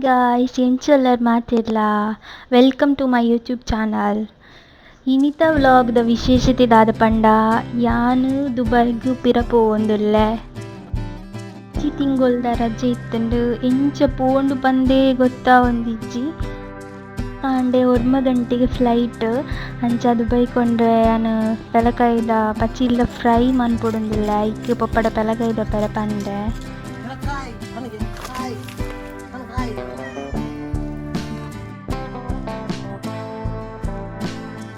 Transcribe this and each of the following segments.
Guys ಎಂಚೊಲ್ಲರ್ ಮಾತೆರ್ಲ welcome to my YouTube channel. ಇನಿತ ವ್ಲಾಗ್ದ ವಿಶೇಷತೆ ದಾದ ಪಂಡ ಯಾನ್ ದುಬೈಗ್ ಪಿರ ಪೋವೊಂದುಲ್ಲೆ. ಒಂಜಿ ತಿಂಗೊಲ್ದ ರಜೆ ಇತ್ತುಂಡು, ಎಂಚ ಪೋಂಡು ಪಂದೇ ಗೊತ್ತಾವೊಂದಿಜ್ಜಿ. ಕಾಂಡೆ 9 ಗಂಟೆಗೆ ಫ್ಲೈಟ್. ಅಂಚ ದುಬೈ ಕೊಂಡ್ರೆ ಯಾನ್ ಪೆಲಕಾಯಿದ ಪಚ್ಚಿಲ್ದ ಫ್ರೈ ಮನ್ಪೊಡುಂದುಲ್ಲೆ. ಐಕ್ ಪೊಪ್ಪಡ ಪೆಲಕಾಯಿ ದಪ್ಪೆರೆ ಪಂಡೆ.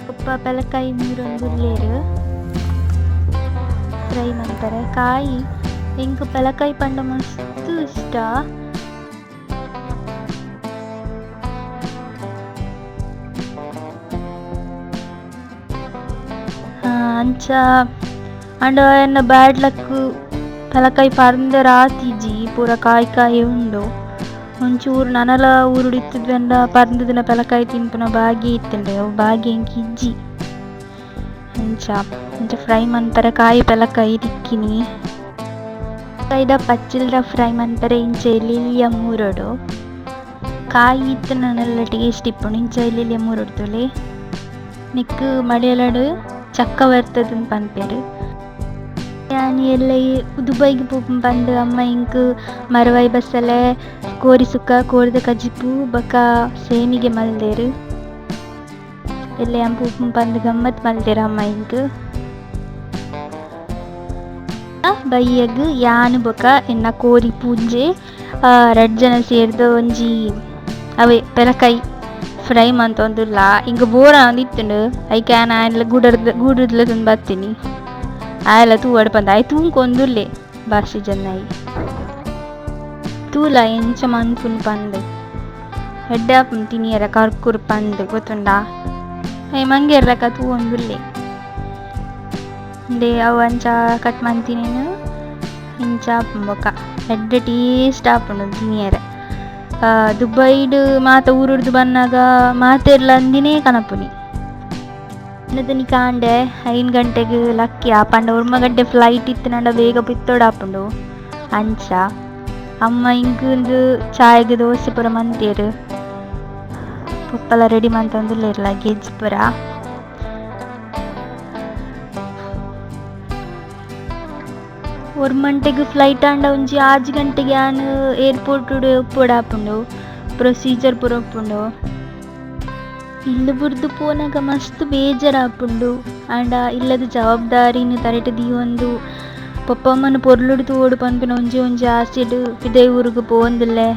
ಪೊಪ್ಪ ಪೆಲಕಾಯಿ ಮೂರೊಂದುಲ್ಲೆರ್ ಫ್ರೈ ಮನ್ಪೆರೆ. ಕಾಯಿ ಎಂಕ್ ಪೆಲಕಾಯಿ ಪಂಡ ಮಸ್ತ್ ಇಷ್ಟ. ಅಂಚ ಆಂಡ ಎನ್ನ ಬ್ಯಾಡ್ ಲಕ್ ಪೆಲಕಾಯಿ ಪರ್ಂದೆರ ಆತಿಜಿ, ಪೂರ ಕಾಯಿ ಕಾಯಿ ಉಂಡು. ಒಂಚೂರು ನನಲ ಊರುಡು ಇತ್ತುದ್ವೆಂಡ ಪರ್ಂದುದಿನ ಪೆಲಕಾಯಿ ತಿನ್ಪುನ ಭಾಗ್ಯ ಇತ್ತುಂಡು, ಅವು ಭಾಗ್ಯ ಎಂಕ್ ಇಜ್ಜಿ. ಅಂಚ ಅಂಚ ಫ್ರೈ ಮನ್ಪೆರೆ ಕಾಯಿ ಪೆಲಕಾಯಿ ತಿಕ್ಕಿನಿ. ಕಾಯಿದ ಪಚ್ಚಿಲ್ದ ಫ್ರೈ ಮನ್ಪೆರೆ ಇಂಚ ಎಲ್ಯ ಮೂರೊಡು. ಕಾಯಿ ಇತ್ತುಂಡ ನಲ್ಲ ಟೇಸ್ಟ್ ಇಪ್ಪುಂಡು. ಇಂಚ ಎಲ್ಯ ಮೂರೊಡು ತೂಲೆ. ನೆಕ್ಕ್ ಮಲಯಾಳಡ್ ಚಕ್ಕವರ್ತದನ್ ಪನ್ಪೆರ್. ಯಾನ್ ಎಲ್ಲೆ ದುಬೈಗ್ ಪೋಪುನ ಪಂದ್ ಅಮ್ಮ ಎಂಕ್ ಮರವಾಯಿ ಬಸಲೆ ಕೋರಿ ಸುಕ್ಕ ಕೋರಿದ ಕಜಿಪು ಬೊಕ ಸೇಮಿಗೆ ಮಲ್ದೆರ್. ಎಲ್ಲೆ ಯಾನ್ ಪೋಪುನ ಪಂದ್ ಗಮ್ಮತ್ ಮಲ್ದೆರ್ ಅಮ್ಮ ಎಂಕ್. ಬಯ್ಯಗ್ ಯಾನ್ ಬೊಕ ಎನ್ನ ಕೋರಿ ಪೂಂಜೆ ರಡ್ಡ್ ಜನ ಸೇರ್ದ್ ಒಂಜಿ ಅವೇ ಪೆಲಕಾಯಿ ಫ್ರೈ ಮಂತೊಂದುಲ್ಲ. ಇಂಕ್ ಬೋರ್ ಆವೊಂದಿತ್ತುಂಡು, ಐಕ್ ಯಾನ್ ಆಯನ್ಲ ಗೂಡುರ್ದ್ ಲೆತೊಂದು ಬತ್ತಿನಿ. ಆಯೆಲ ತೂವಡ್ ಪಂದ್ ಆಯೆ ತೂಂಕೊಂದುಲ್ಲೆ ಬಾಷಿ ಜನ್ನಾಯಿ. ತೂಲ ಎಂಚ ಮನ್ಪುನು ಪಂದ್ ಎಡ್ಡೆ ಆಪುಂಡು ತಿನಿಯೆರೆ ಕರ್ಕುರ್ ಪಂದ್ ಗೊತ್ತುಂಡಾ. ಆಯೆ ಮಂಗೆರ್ಲಕ ತೂವೊಂದುಲ್ಲೆ. ಇಂದೇ ಅವು ಅಂಚ ಕಟ್ ಮಂತಿನೇನ್ ಇಂಚ ಆಪುಂಡು ಬೊಕ ಎಡ್ಡೆ ಟೇಸ್ಟ್ ಆಪುಂಡು ತಿನಿಯೆರೆ. ದುಬೈಡ್ ಮಾತ ಊರುಡ್ದು ಬನ್ನಗ ಮಾತೆರ್ಲ ಅಂದಿನೇ ಕನಪುನಿ. ಮನದನಿ ಕಾಂಡೆ 5 ಗಂಟೆಗ್ ಲಕ್ಕಿಯ ಪಂಡ 9 ಗಂಟೆ ಫ್ಲೈಟ್ ಇತ್ತುಂಡ ಬೇಗ ಪಿತ್ತೊಡಾಪುಂಡು. ಅಂಚ ಅಮ್ಮ ಇಂಕ್ ಚಾಯ್ಗ್ ದೋಸೆ ಪೂರ ಮಂತೇರ್. ಪೊಪ್ಪಲ ರೆಡಿ ಮಂತೊಂದುಲ್ಲೆರ್ ಲಗೇಜ್ ಪೂರ. 1 ಗಂಟೆಗ್ ಫ್ಲೈಟ್ ಆಂಡ ಒಂಜಿ 6 ಗಂಟೆಗೆ ಯಾನ್ ಏರ್ಪೋರ್ಟ್ ಉಪ್ಪೊಡಾಪುಂಡು. ಪ್ರೊಸೀಜರ್ ಪೂರ ಉಪ್ಪುಂಡು. ಇಲ್ಲ್ ಬುಡ್ದು ಪೋನಗ ಮಸ್ತ್ ಬೇಜಾರಾಪುಂಡು. ಆಂಡ ಇಲ್ಲದ ಜವಾಬ್ದಾರಿನ್ ತರೆಟ್ ದೀವೊಂದು ಪೊಪ್ಪಮ್ಮನ ಪೊರ್ಲುಡು ತೂವೊಡು ಪನ್ಪಿನ ಒಂಜಿ ಒಂಜಿ ಆಸೆಡ್ ಪಿದೈ ಊರುಗು ಪೋವೊಂದುಲ್ಲೆ.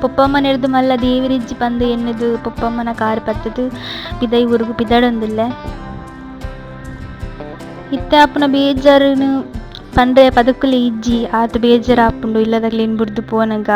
ಪೊಪ್ಪಮ್ಮನೆರ್ದ್ ಮಲ್ಲ ದೇವೆರಿಜ್ಜಿ ಪಂದ್ ಎನ್ನುದು ಪೊಪ್ಪಮ್ಮನ ಕಾರ್ ಪತ್ತುದು ಪಿದೈ ಊರುಗು ಪಿದಡೊಂದುಲ್ಲೆ. ಇತ್ತೆ ಆಪುನ ಬೇಜಾರುನು ಪಂಡ್ರೆ ಪದಕುಲೆ ಇಜ್ಜಿ, ಆತ್ ಬೇಜಾರಾಪುಂಡು ಇಲ್ಲದಕ್ಲೆನ್ ಬುಡ್ದು ಪೋನಗ.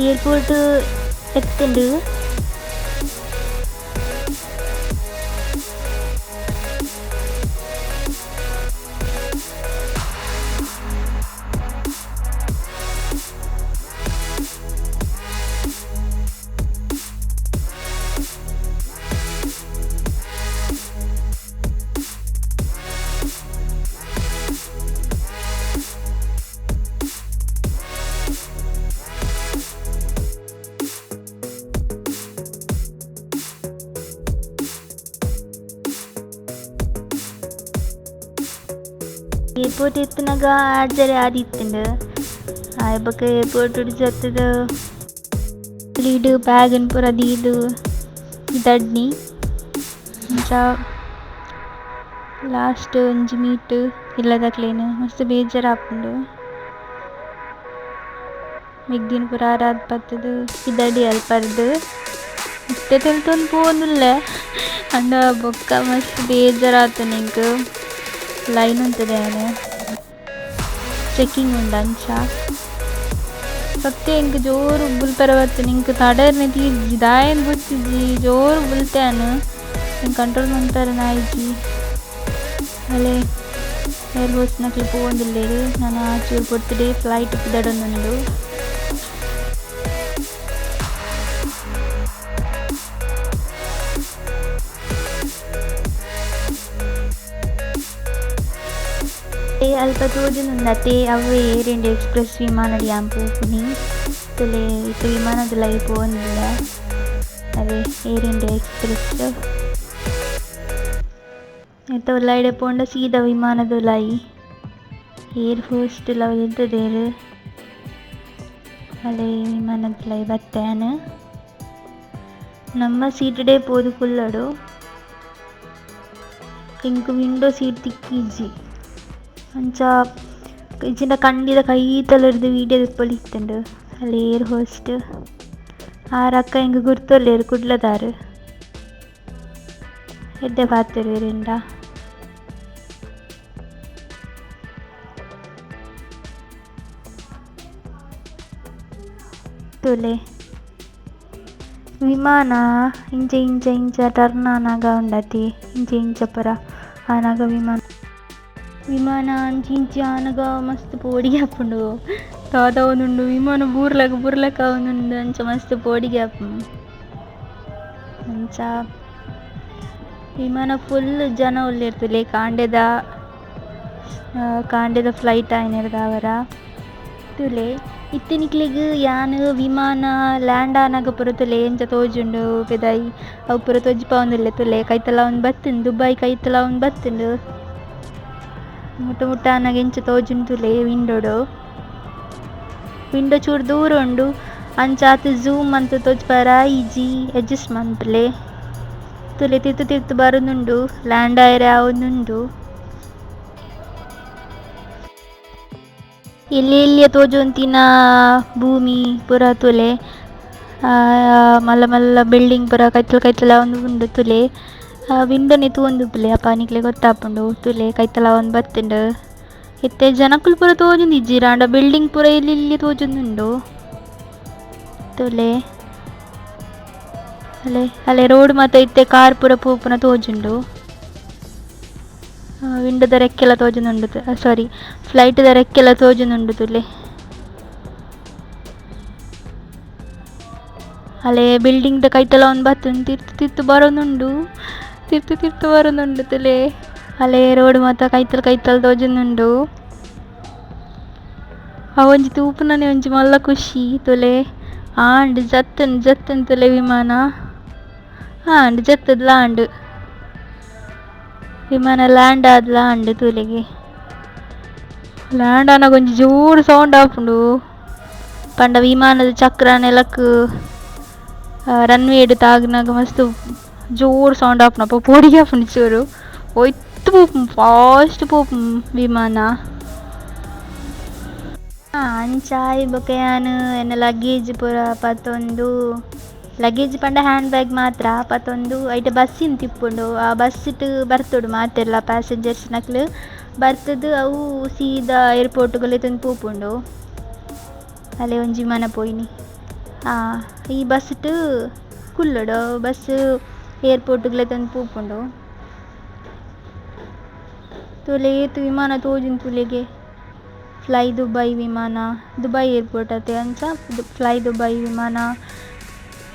ಏರ್ಪೋರ್ಟ್ ಎತ್ತುಂಡು. ಏರ್ಪೋರ್ಟ್ ಎತ್ತುನಗ ಆಜರೆ ಆದಿತ್ತುಂಡು. ಆಯ್ ಬೊಕ ಏರ್ಪೋರ್ಟ್ ಜತ್ತುದು ಲೀಡ್ ಬ್ಯಾಗ್ ನ್ ಪೂರ ದೀದ್ ದಡ್ನಿ ಅಂಚ ಲಾಸ್ಟ್ ಒಂಜಿ ಮೀಟ್ ಇಲ್ಲದಕ್ಲೆನ್ ಮಸ್ತ್ ಬೇಜಾರ್ ಆಪುಂಡು. ಮೆಗ್ದಿನ್ ಪೂರ ಆರಾದ್ ಪತ್ತುದು ಪಿದಡಿ ಅಲ್ಪರ್ದ್ ಇತ್ತೆ ತೆಲ್ತೊಂದು ಪೋವೊಂದುಲ್ಲೆ ಆಂಡ ಬೊಕ್ಕ ಮಸ್ತ್ ಬೇಜಾರ್ ಆತುಂಡು ಎಂಕ್ ಲೈನ್ ಉಂತುದೆ ಯಾನ್ ಚೆಕಿಂಗ್ ಉಂಡು ಅಂಚ ಸತ್ಯ ಎಂಕ್ ಜೋರು ಬುಲ್ಪೆರೆ ಬತ್ತುಂಡು ಎಂಕ್ ತಡೆರ್ನೆ ತೀರ್ಜಿ ದಾಯೆಂದ್ ಗೊತ್ತಿಜ್ಜಿ ಜೋರು ಬುಲ್ತೆ ಯಾನ್ ಎಂಕ್ ಕಂಟ್ರೋಲ್ ಮನ್ಪೆರೆನೆ ಆಯಿಜಿ ಅಲೆ ಏರ್ ಹೋಸ್ಟ್ ನಕುಲು ಪೋವೊಂದುಲ್ಲೆರ್ ನನ ಚೂರು ಪೊರ್ತುಡೆ ಫ್ಲೈಟ್ ಪಿದಡೊಂದುಂಡು. ಅಲ್ಪ ತೋಜೊಂದುಂಡು ಅವ್ವೆ ಏರ್ ಇಂಡಿಯಾ ಎಕ್ಸ್ಪ್ರೆಸ್ ವಿಮಾನಡ್ ಯಾನ್ ಪೋಪುನಿ ತೂಲೆ ಇತ್ತೆ ವಿಮಾನದ ಪೋವೊಂದುಲ್ಲೆ ಅವೇ air India express ಐತ ಉಲಾಯಿಡೆ ಪೋಂಡ ಸೀದಾ ವಿಮಾನದ ಉಲಾಯಿ ಏರ್ ಹೋಸ್ಟ್ ಲ ಉಂತುದೆರ್ ಅಲೆ ವಿಮಾನದ ಉಲಾಯಿ ಬತ್ತೆ ಯಾನ್ ನಮ್ಮ ಸೀಟ್ ಡೇ ಪೋದು ಕುಲ್ಲೊಡು ಎಂಕ್ ವಿಂಡೋ ಸೀಟ್ ತಿಕ್ಕಿಜಿ ಅಂಚ ಇಜ್ಜಿಂಡ ಕಂಡಿದ ಕೈತಲುರ್ದು ವೀಡಿಯೋ ದೆಪ್ಪೊಲಿ ಇತ್ತುಂಡು ಅಲ್ಲ ಏರ್ ಹೋಸ್ಟ್ ಆರ್ ಅಕ್ಕ ಎಂಕ್ ಗುರ್ತುಲ್ಲೆರ್ ಕುಡ್ಲದಾರ್ ಎಡ್ಡೆ ಪಾತೆರುವೆರ್ ತೂಲೆ ವಿಮಾನ ಇಂಚ ಇಂಚ ಇಂಚ ಟರ್ನ್ ಆನಗ ಉಂಡತೆ ಇಂಚ ಇಂಚ ಪೂರ ಆನಗ ವಿಮಾನ ವಿಮಾನ ಅಂಚಿ ಇಂಚಿ ಆನಗ ಮಸ್ತ್ ಪೋಡಿಗೆ ಆಪುಂಡು ದಾದ ಆವೊಂದುಂಡು ವಿಮಾನ ಬೂರ್ಲಕ ಬೂರ್ಲಕ ಆವೊಂದುಂಡು ಅಂಚ ಮಸ್ತ್ ಪೋಡಿಗೆ ಆಪುಂಡು ಅಂಚ ವಿಮಾನ ಫುಲ್ ಜನ ಉಲ್ಲೆರ್ ತೂಲೆ ಕಾಂಡೆದ ಕಾಂಡೆದ ಫ್ಲೈಟ್ ಆಯಿನೆರ್ದಾವರ ತೂಲೆ ಇತ್ತೆ ನಿಕ್ಲೆಗ್ ಯಾನ್ ವಿಮಾನ ಲ್ಯಾಂಡ್ ಆನಗ ಪೂರ ತೂಲೆ ಎಂಚ ತೋಜುಂಡು ಪಿದಾಯಿ ಅವು ಪೂರ ತೋಜಿಪಾವೊಂದುಲ್ಲೆ ತೂಲೆ ಕೈತಲ ಆವೊಂದು ಬತ್ತುಂಡು ದುಬೈ ಕೈತಲ ಆವೊಂದು ಬತ್ತುಂಡು ಮುಟ್ಟ ಮುಟ್ಟ ಆನಗ ಎಂಚ ತೋಜುಂಡು ತೂಲೆ ವಿಂಡೋಡು ವಿಂಡೋ ಚೂರು ದೂರ ಉಂಡು ಅಂಚಾತ್ ಝೂಮ್ ಮಂತ್ ತೋಜಿಪಾರ ಆಯಿಜಿ ಅಡ್ಜಸ್ಟ್ ಮನ್ಪುಲೆ ತೂಲೆ ತಿರ್ತು ತಿರ್ತು ಬರೊಂದುಂಡು ಲ್ಯಾಂಡ್ ಆಯೆರೆ ಆವೊಂದುಂಡು ಎಲ್ಯ ಎಲ್ಯ ತೋಜೊಂತಿನ ಭೂಮಿ ಪೂರ ತೂಲೆ ಮಲ್ಲ ಮಲ್ಲ ಬಿಲ್ಡಿಂಗ್ ಪೂರ ಕೈತಲ್ ಕೈತಲ್ ಆವೊಂದು ಉಂಡು ತೂಲೆ ವಿಂಡೋನೆ ತೂವೊಂದುಪ್ಪುಲೆ ಅಪ ನಿಕ್ಲೆಗ್ ಗೊತ್ತಾಪುಂಡು ತೂಲೆ ಕೈತಲ್ ಆವೊಂದು ಬತ್ತುಂಡು ಇತ್ತೆ ಜನಕುಲು ಪೂರ ತೋಜೊಂದಿಜ್ಜೆರ್ ಆಂಡ ಬಿಲ್ಡಿಂಗ್ ಪೂರ ಎಲ್ಯ ಎಲ್ಯ ತೋಜೊಂದುಂಡು ತೂಲೆ ಅಲೆ ಅಲೆ ರೋಡ್ ಮಾತ ಇತ್ತೆ ಕಾರ್ ಪೂರ ಪೋಪುನ ತೋಜುಂಡು ವಿಂಡೋದ ರೆಕ್ಕೆಲ ತೋಜೊಂದುಂಡು ಸಾರಿ ಫ್ಲೈಟ್ ದ ರೆಕ್ಕೆಲ ತೋಜೊಂದುಂಡು ತೂಲೆ ಅಲೆ ಬಿಲ್ಡಿಂಗ್ ದ ಕೈತಲ ಒಂದ್ ಬತ್ತುಂಡು ತಿರ್ತು ತಿರ್ತು ಬರೊಂದುಂಡು ತಿರ್ತು ತಿರ್ತು ಬರೊಂದುಂಡು ತೂಲೆ ಅಲೆ ರೋಡ್ ಮಾತ ಕೈತಲ್ ಕೈತಲ್ ತೋಜೊಂದುಂಡು ಅವೊಂಜಿ ತೂಪುನನೆ ಒಂಜಿ ಮಲ್ಲ ಖುಷಿ ತೂಲೆ ಆಂಡ್ ಜತ್ತುಂಡು ಜತ್ತುಂಡು ತೂಲೆ ವಿಮಾನ ಆಂಡ್ ಜತ್ತುದ್ಲ ಆಂಡ್ ವಿಮಾನ ಲ್ಯಾಂಡ್ ಆದ್ಲ ಆಂಡ್ ತೂಲೆಗೆ ಲ್ಯಾಂಡ್ ಆನಗ ಒಂಜಿ ಜೋರು ಸೌಂಡ್ ಆಪುಂಡು ಪಂಡ ವಿಮಾನದ ಚಕ್ರ ನೆಲಕ್ ರನ್ವೇ ಡ್ ತಾಗುನಗ ಮಸ್ತ್ ಜೋರು ಸೌಂಡ್ ಆಪುಂಡು ಅಪ ಪೋಡಿಗೆ ಆಪುಂಡು ಚೂರು ಒಯ್ತು ಪೋಪುಂಡು ಫಾಸ್ಟ್ ಪೋಪುಂಡು ವಿಮಾನ ಅಂಚ ಆಯಿ ಬೊಕ ಯಾನ್ ಎನ್ನ ಲಗೇಜ್ ಪೂರ ಪತೊಂದು ಲಗೇಜ್ ಪಂಡ ಹ್ಯಾಂಡ್ ಬ್ಯಾಗ್ ಮಾತ್ರ ಪತೊಂದು ಐತ ಬಸ್ಸ್ ಇಂದ್ ತಿಪ್ಪುಂಡು ಆ ಬಸ್ಸ್ ಟ್ ಬರ್ತೊಡು ಮಾತೆರ್ಲ ಪ್ಯಾಸೆಂಜರ್ಸ್ ನಕುಲು ಬರ್ತುದು ಅವು ಸೀದಾ ಏರ್ಪೋರ್ಟ್ ಗ್ ಲೆತೊಂದು ಪೋಪುಂಡು ಅಲೆ ಒಂಜಿ ವಿಮಾನ ಪೋಯಿನಿ ಈ ಬಸ್ಸ್ ಟ್ ಕುಲ್ಲೊಡು ಬಸ್ಸ್ ಏರ್ಪೋರ್ಟ್ ಗ್ ಲೆತೊಂದು ಪೋಪುಂಡು ತೂಲೆ ಏತ್ ವಿಮಾನ ತೋಜುಂಡು ತೂಲೆಗೆ ಫ್ಲೈ ದುಬೈ ವಿಮಾನ ದುಬೈ ಏರ್ಪೋರ್ಟ್ ಅತೆ ಅಂಚ ಫ್ಲೈ ದುಬೈ ವಿಮಾನ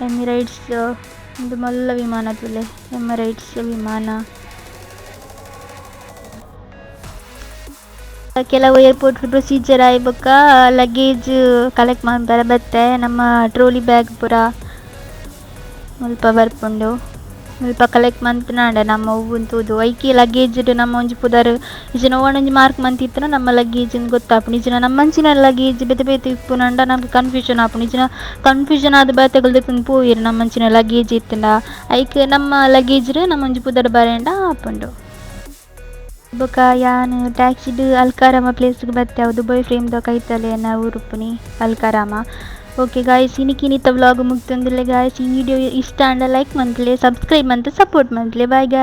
ಎಮಿರೇಟ್ಸ್ ಉಂದು ಮಲ್ಲ ವಿಮಾನ ತೂಲೆ ಎಮಿರೇಟ್ಸ್ ವಿಮಾನ ಕೆಲವು ಏರ್ಪೋರ್ಟ್ ಪ್ರೊಸೀಜರ್ ಆಯಿ ಬೊಕ್ಕ ಲಗೇಜ್ ಕಲೆಕ್ಟ್ ಮನ್ಪೆರೆ ಬತ್ತೆ ನಮ್ಮ ಟ್ರೋಲಿ ಬ್ಯಾಗ್ ಪೂರ ಮುಲ್ಪ ಬರ್ಪುಂಡು. ಮುಲ್ಪ ಕಲೆಕ್ಟ್ ಮಂತ್ಂಡ ನಮ ಒವ್ವು ತೂದು ಐಕೆ ಲಗೇಜ್ ಡ್ ನಮ್ಮ ಒಂಜಿ ಪುದರ್ ಇಜ್ಜಿಂಡ ಒವ್ವಾಂಡ ಒಂಜಿ ಮಾರ್ಕ್ ಮಂತಿತ್ತುಂಡ ನಮ್ಮ ಲಗೇಜ್ ಇಂದ್ ಗೊತ್ತಾಪುಂಡು. ಇಜ್ಜಿಂಡ ನಮ್ಮಂಚಿನ ಲಗೇಜ್ ಬೇತೆ ಬೇತೆ ಇಪ್ಪುನಂಡ ನಮ್ಕ್ ಕನ್ಫ್ಯೂಷನ್ ಆಪುಂಡು. ಇಜ್ಜಿಂಡ ಕನ್ಫ್ಯೂಷನ್ ಆದ್ ಬೇತೆಕುಲು ದೆತ್ತೊಂದು ಪೋಯೆರ್ ನಮ್ಮಂಚಿನ ಲಗೇಜ್ ಇತ್ತ್ಂಡ. ಐಕ್ ನಮ್ಮ ಲಗೇಜ್ ಡ್ ನಮ್ಮ ಒಂಜಿ ಪುದರ್ ಬರೆಂಡ ಆಪುಂಡು. ಬೊಕ ಯಾನ್ ಟ್ಯಾಕ್ಸಿ ಡ್ ಅಲ್ಕಾರಮ ಪ್ಲೇಸ್ ಗ್ ಬತ್ತೆ ಅವು ದುಬೈ ಫ್ರೇಮ್ ದ ಕೈತಲೆ ಎನ್ನ ಊರು ಉಪ್ಪುನಿ ಅಲ್ಕಾರಮ. ಓಕೆ ಗಾಯ್ಸ್, ಇನಿಕ್ ಇನಿತ ವ್ಲಾಗ್ ಮುಗಿತೊಂದುಲ್ಲೆ ಗಾಯ್ಸ್. ಈ ವಿಡಿಯೋ ಇಷ್ಟ ಆಂಡ ಲೈಕ್ ಮನ್ಪುಲೆ, ಸಬ್ಸ್ಕ್ರೈಬ್ ಮಂತ್ ಸಪೋರ್ಟ್ ಮನ್ಪುಲೆ. Bye guys.